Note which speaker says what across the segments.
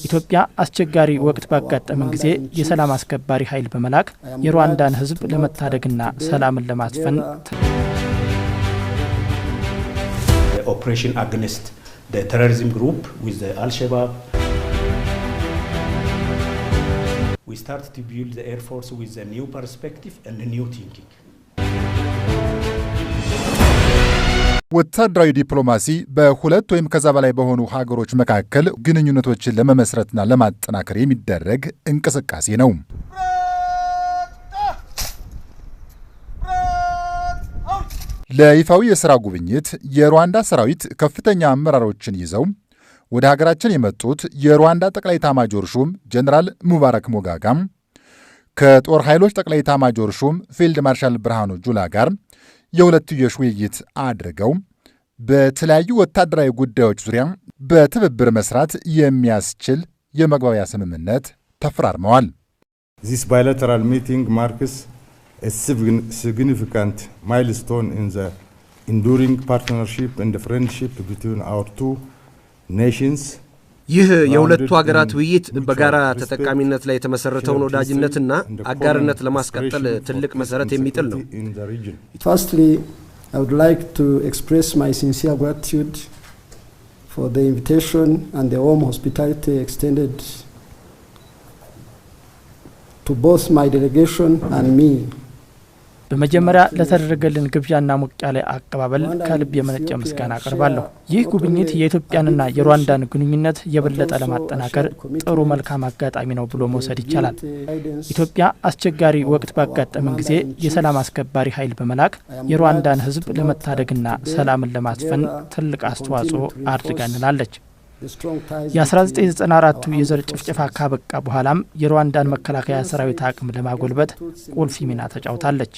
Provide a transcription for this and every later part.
Speaker 1: ኢትዮጵያ አስቸጋሪ ወቅት ባጋጠመን ጊዜ የሰላም አስከባሪ ኃይል በመላክ የሩዋንዳን ሕዝብ ለመታደግና ሰላምን ለማስፈን
Speaker 2: operation against the terrorism group with the Al-Shabaab. We start to build the Air Force with a new perspective and a new thinking.
Speaker 3: ወታደራዊ ዲፕሎማሲ በሁለት ወይም ከዛ በላይ በሆኑ ሀገሮች መካከል ግንኙነቶችን ለመመስረትና ለማጠናከር የሚደረግ እንቅስቃሴ ነው። ለይፋዊ የሥራ ጉብኝት የሩዋንዳ ሰራዊት ከፍተኛ አመራሮችን ይዘው ወደ ሀገራችን የመጡት የሩዋንዳ ጠቅላይ ኤታማዦር ሹም ጀነራል ሙባረክ ሞጋጋም ከጦር ኃይሎች ጠቅላይ ኤታማዦር ሹም ፊልድ ማርሻል ብርሃኑ ጁላ ጋር የሁለትዮሽ ውይይት አድርገው በተለያዩ ወታደራዊ ጉዳዮች ዙሪያ በትብብር መስራት የሚያስችል የመግባቢያ ስምምነት ተፈራርመዋል።
Speaker 4: This bilateral meeting marks a significant milestone in the enduring partnership and friendship between our two nations.
Speaker 5: ይህ የሁለቱ ሀገራት ውይይት በጋራ ተጠቃሚነት ላይ የተመሰረተውን ወዳጅነትና አጋርነት ለማስቀጠል ትልቅ መሰረት የሚጥል ነው።
Speaker 6: Firstly, I would like to express my sincere gratitude for the invitation and the warm hospitality extended to both my delegation and me.
Speaker 1: በመጀመሪያ ለተደረገልን ግብዣና ሞቅ ያለ አቀባበል ከልብ የመነጨ ምስጋና አቀርባለሁ። ይህ ጉብኝት የኢትዮጵያንና የሩዋንዳን ግንኙነት የበለጠ ለማጠናከር ጥሩ መልካም አጋጣሚ ነው ብሎ መውሰድ ይቻላል። ኢትዮጵያ አስቸጋሪ ወቅት ባጋጠመን ጊዜ የሰላም አስከባሪ ኃይል በመላክ የሩዋንዳን ሕዝብ ለመታደግና ሰላምን ለማስፈን ትልቅ አስተዋጽኦ አድርጋንላለች። የ1994ቱ የዘር ጭፍጨፋ ካበቃ በኋላም የሩዋንዳን መከላከያ ሰራዊት አቅም ለማጎልበት ቁልፍ ሚና ተጫውታለች።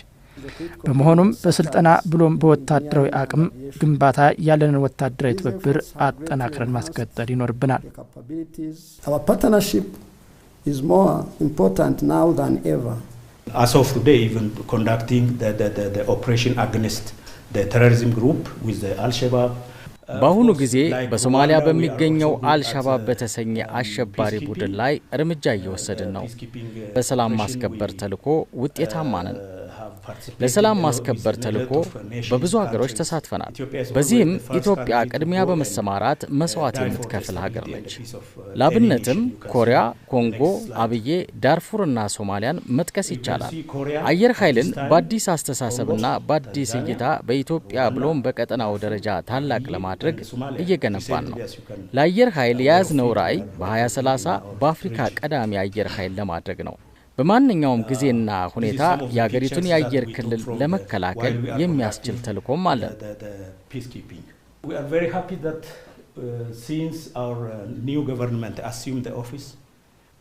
Speaker 1: በመሆኑም በስልጠና ብሎም በወታደራዊ አቅም ግንባታ ያለንን ወታደራዊ ትብብር አጠናክረን ማስቀጠል ይኖርብናል።
Speaker 6: Our partnership is more important now than ever.
Speaker 2: As of today, even conducting the operation against the terrorism group with the Al-Shabaab.
Speaker 7: በአሁኑ ጊዜ በሶማሊያ በሚገኘው አልሻባብ በተሰኘ አሸባሪ ቡድን ላይ እርምጃ እየወሰድን ነው። በሰላም ማስከበር ተልዕኮ ውጤታማ ነን። ለሰላም ማስከበር ተልዕኮ በብዙ ሀገሮች ተሳትፈናል። በዚህም ኢትዮጵያ ቅድሚያ በመሰማራት መስዋዕት የምትከፍል ሀገር ነች። ላብነትም ኮሪያ፣ ኮንጎ፣ አብዬ፣ ዳርፉርና ሶማሊያን መጥቀስ ይቻላል። አየር ኃይልን በአዲስ አስተሳሰብና በአዲስ እይታ በኢትዮጵያ ብሎም በቀጠናው ደረጃ ታላቅ ለማድረግ እየገነባን ነው። ለአየር ኃይል የያዝነው ራዕይ በ2030 በአፍሪካ ቀዳሚ አየር ኃይል ለማድረግ ነው። በማንኛውም ጊዜና ሁኔታ የአገሪቱን የአየር ክልል ለመከላከል የሚያስችል ተልዕኮም አለን።
Speaker 2: We are very happy that since our new government assumed the office,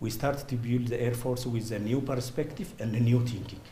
Speaker 2: we start to build the Air Force with a new perspective and a new thinking.